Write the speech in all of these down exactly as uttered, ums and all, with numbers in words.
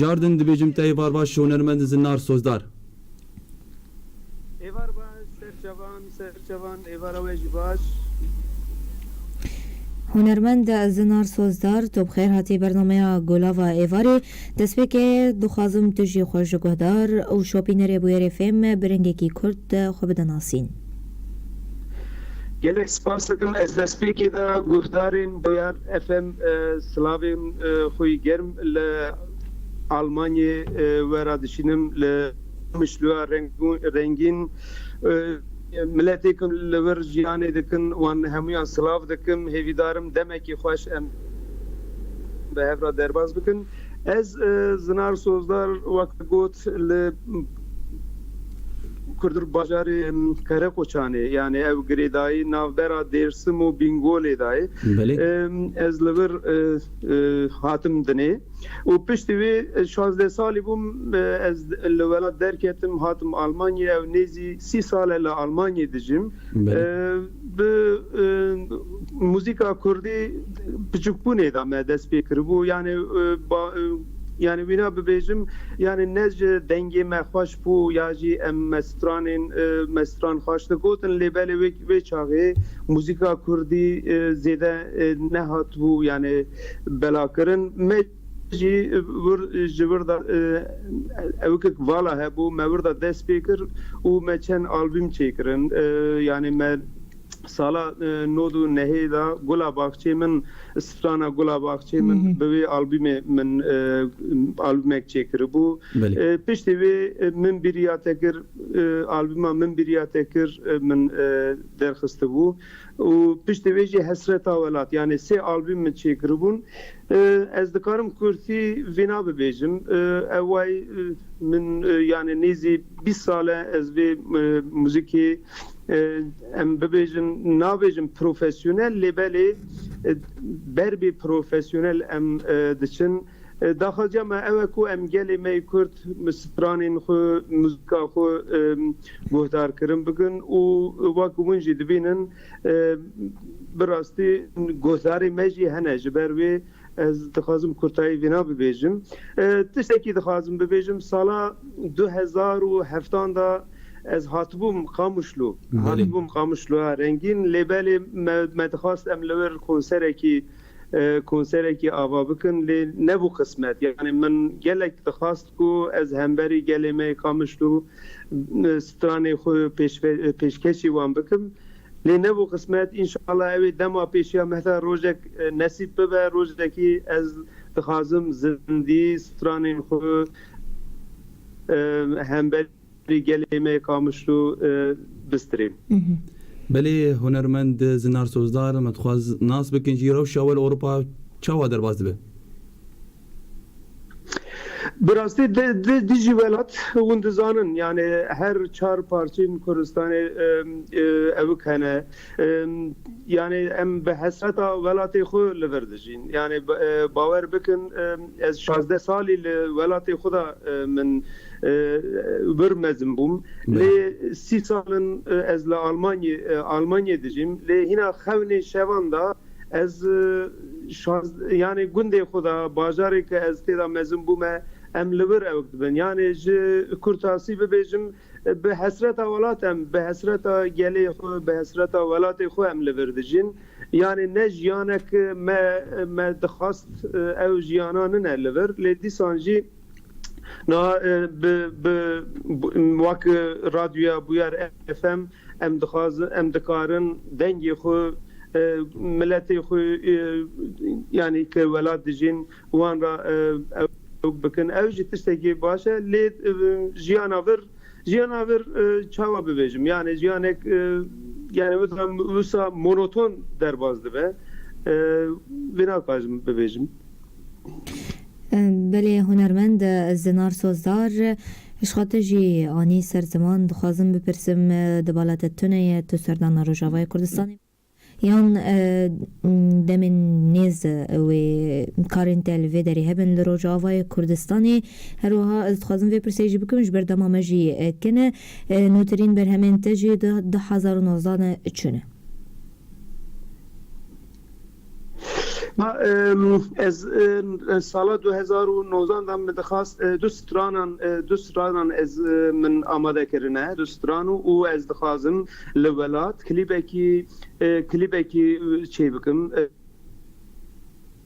Cardin dibêjim te êvar baş hunermend Zinar Sozdar. Êvar baş, serçavan, serçavan, êvara we jî baş. Hunermend Zinar Sozdar, tu bi xêr hatî bernameya Golava Êvarê. Destpêkê dixwazim tu jî xwe ji guhdar û şopînerê bûyerê fêm bi rengekî kurt xwe bide nasîn. Gelek spas dikim. Ez destpêkê de guhdarên Boyar F M, e, silavên, e, xwe yî germ li Almanyê, e, we re dişînim, li Mişluya Rengu-, Rengîn, e, miletêkim li vir jiyanê dikin, wan hemûyan silav dikim, hêvîdarim demekî xweş em bi hev re derbas bikin. Ez, e, Zinar Sozdar, wek got, li Kurdir bajarê, em, Qereqoçanê, yani ew girêdayî navbera Dêrsim û Bîngolê dayê. Belê. Em, ez li vir, e, e, hatim dinê. Û piştî wê, e, şazdeh salî bûm, e, ez li welat derketim, hatim Almanyê. Ew nêzî sî sal e li Almanyê dijim. Belê. E, bi, e, muzîka kurdî piçûkbûnê de me dest pê kiribû. Yani, e, ba-, e, yani wîna bibêjim, yani ne ji dengê me xweş bû ya jî em me stranên, e, me stran xweş digotin, lê belê wê, wê çaxê muzîka kurdî, e, zêde, e, nehatibû, yani belakirin. Me jî wir, ji wir de, e, ewikek vala hebû, me wir de dest pê kir û me çend albûm çêkirin. E, yani me sala, e, nod û nehê de Gula Baxçê Min, strana Gula Baxçê Min Hı hı. bi wê albûmê min, e, albûmek çêkiribû. Belê. E, piştî wê, e, Min Biriya Te Kir, e, albûma Min Biriya Te Kir, e, min, e, derxistibû. Û piştî wê jî Hesreta Welat, yani sê albûm min çêkiribûn. E, ez dikarim kurtî vîna bibêjim. E, ew way, e, min, e, yani nêzî bîst sal e ez vê, e, muzîkê, e, em bibêjin, nabêjin profesyonel, lê belê, e, ber bê profesyonel em, e, diçin. E, daxwaziya me ew e ku em gelê me yê Kurd stranên xwe, muzîka xwe, e, guhdarkirin bikin û wek hûn jî dibînin, e, bi rastî guhdarê me jî hene. Ji ber wê ez dixwazim kurtayî vîna bibêjim. E, tiştekî dixwazim bibêjim, sala du hezar û heftan de ez hatibûm Qamişlo. Belê. Hatibûm Qamişloya Rengîn, lê belê me, me dixwast em li wir konserekî, e, konserekî ava bikin, lê nebû qismet. Yani min gelek dixwast ku ez hemberî gelê me yê Qamişlo, e, stranê xwe pêşve-, pêşkêşî wan bikim. Lê nebû qismet, înşallah ew ê dema pêşiya me de rojek, e, nesîb bibe, rojekî ez dixwazim zindî stranên xwe, e, hemberî gelê me yê Qamişlo, e, bistirêm. Mhm. Belê, hunermend Zinar Sozdar, me dixwaz nas bikin jî, rewşa we li Ewropa çawa derbas dibe? Bi rastî di, di, dijî welat hûn dizanin, yani her çar parçeyên Kurdistanê, e, e, ewik hene. E, yani em bi hesreta welatê xwe li vir dijîn. Yani, e, bawer bikin, e, ez şazdeh salî li welatê xwe de, e, min, e, wir mezin bûm. Belê. Lê sî sal in, e, ez li Almanyê, e, Almanyê dijîm. Lê hîna xewnê şevan de ez, e, şaz-, yani gundê xwe de, bajarê ke ez tê de mezin bûme, em li vir ewk dibin. Yani ji kurtasî bibêjim, e, bi hesreta welat em, bi hesreta gelê xwe, bi hesreta welatê xwe em li vir dijîn. Yani ne jiyanek me, me dixwast, e, ew jiyana nine li vir. Lê dîsan jî na, e, bi, bi, bi, wek radyoya Bûyar F M em dixwazin, em dikarin dengê xwe, e, miletê xwe, e, yani ke welat dijîn, wan re, e, ew bikin. Ew jî tiştekî baş e. Lê, e, jiyana vir, jiyana vir, e, çawa bibêjim? Yani jiyanek, e, yani wisa, wisa monoton derbas dibe. E, vê nakarim bibêjim. Belê, hunermend Zinar Sozdar, ji xwe te jî anî ser ziman, dixwazim bipirsim, di bala te tune ye, tu serdana Rojavayê Kurdistanê? Yan, e, demên nêz wê karên te li vê derê hebin li Rojavayê Kurdistanê? Her wiha ez dixwazim vê pirsê jî bikim, ji ber dema me jî, e, kin e, e, nûtirîn berhemên te jî di du hezar û nozdeh de çûne. Ma, em, ez, em, sala du hezar û nozdan de min dixwast, e, du stranan, e, du stranan ez, e, min amade kirine, du stran û, û ez dixwazim li welat klîbekî, e, klîbekî, e, çê bikim. E,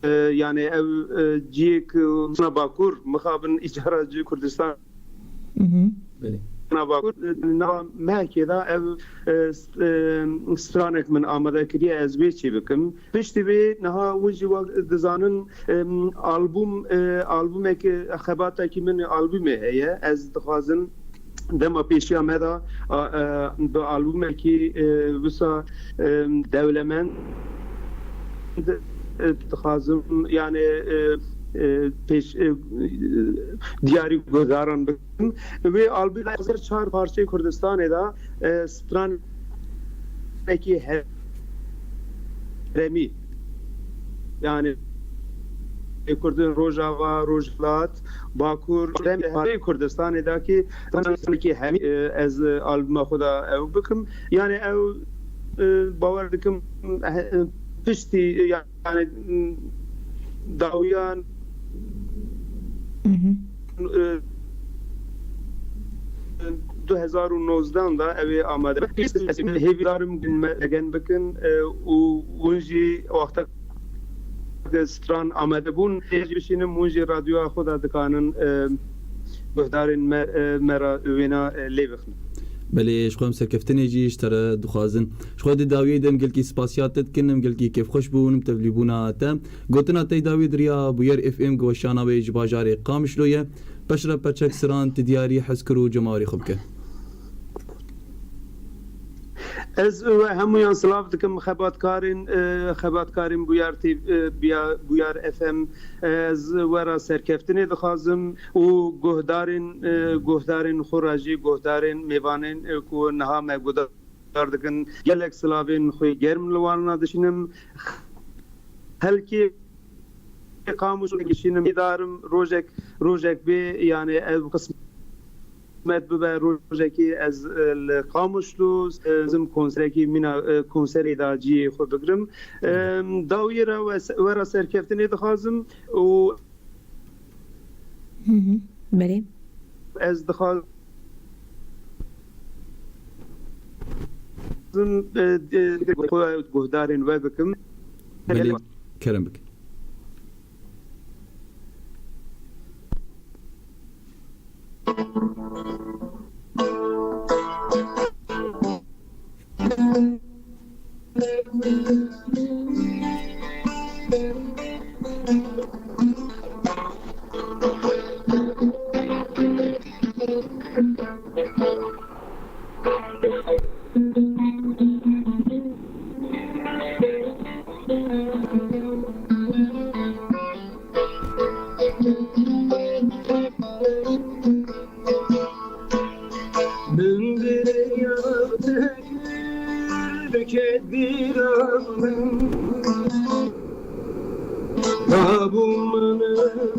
e, yani ev, e, ciyek, e, Bakur, mixabin îcara cî Kurdistan. Mhm. Belê. Nava, nava mehekê de ev, e, st-, e, stranek min amade kiriye, ez wê çê bikim. Piştî vê niha hûn jî wek dizanin, em, albûm, e, albûmek, e, xebatekî min albûmê heye. Ez dixwazim dema pêşiya me de, a, e, bi albûmekî, e, wisa, e, dewlemend, e, dixwazim, yani, e, e, pêş, e, diyarî guhdaran bikim. Wê albûm çar parçeyê Kurdistanê de, e, stranekî heremî. Yani, Kurdin Rojava, Rojhilat, Bakur, Herêmê Kurdistanê de ki stranekî heremî, e, ez, e, albûma xwe de ew bikim. Yani ew, e, bawer dikim, e, piştî, e, yani, dawiyan, Mhm. e, du hezar û nozdan da ew ê amade. Hêvîdarim me legen bikin, e, û hûn jî wexta stran amade bûn, ê jî bişînim, hûn jî radyoya xwe de dikanin, e, guhdarên me, e, me re wêna, e, lê bixin. Belê, ji xwe em serkeftinê jî ji te re dixwazin. Ji xwe di dawiyê de em gelkî spasiya te dikin, em gelkî kêfxweş bûn bi tevlîbûna te. Gotina te yê dawî di riya Bûyer F M gi weşana wê ji bajarê Qamişlo ye. Piştre perçek siran ti diyarî Hezkir û Cemawarê xwe bike. Ez we hemûyan silav dikim, xebatkarên, e, xebatkarên Bûyer T V, e, Bûya-, Bûyer F M. Ez we re serkeftinê dixwazim û guhdarên, e, guhdarên xwe re jî, guhdarên mêvanên, e, ku niha me guhdar dikin, gelek silavên xwe germ li wan re dişînim. Xelkê Qamişlo dişînim, hêvîdarim rojek, rojek bê, yani ev qismet bibe, rojekê ez, e, li Qamişlo, e, zim konserekî mîna, e, konserê de ciyê xwe bigrim. E, dawiyê re we se-, we re serkeftinê dixwazim û Hı hı. Belê. Ez dixwazim, e, e, xwe guhdarên we bikim. Belê, kerem bike. Min bi rêya te kir, diket bîra min. Rabû min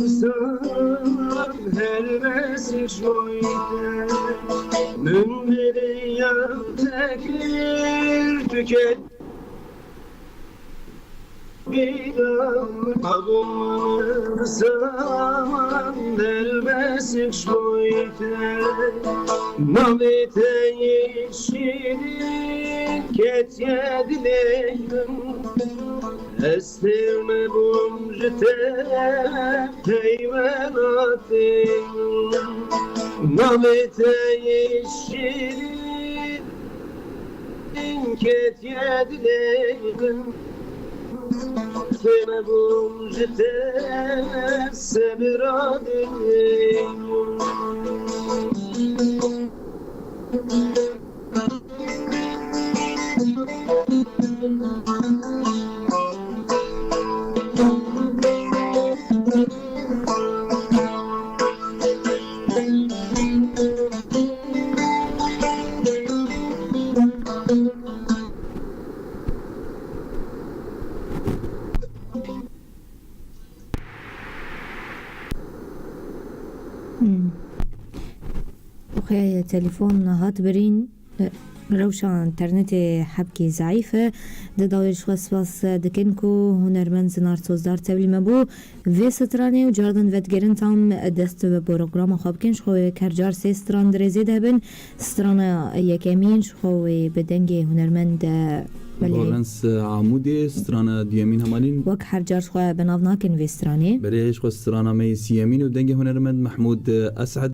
insan helbestî şoyte. Min bi rêya te kir, diket Navê te yê şîrîn ketiye dilê min. Ez têr nebûm ji te peyvena te. Navê te yê şîrîn Ketiye dilê min, tênebûm ji te sebira dilê min. Hmm. Oxê, telefon hat birîn. Rewşa înternetê hebkî zeîf e. Di dawî ji xwe spas dikin ku hunermend Zinar Sozdar tevlî me bû vê stranê û cardin vedigerin tam dest bi programa xwe bikin. Ji xwe wê her car sê stran di rêzê de bin. Strana yekemîn ji xwe wê bi dengê hunermend, e, belê. Lawrence Amûdê, strana duyemîn hemalîn. Wek her car ji xwe bi nav nakin vê stranê. Belê, ji xwe strana me yê siyemîn û dengê hunermend Mehmûd Esed.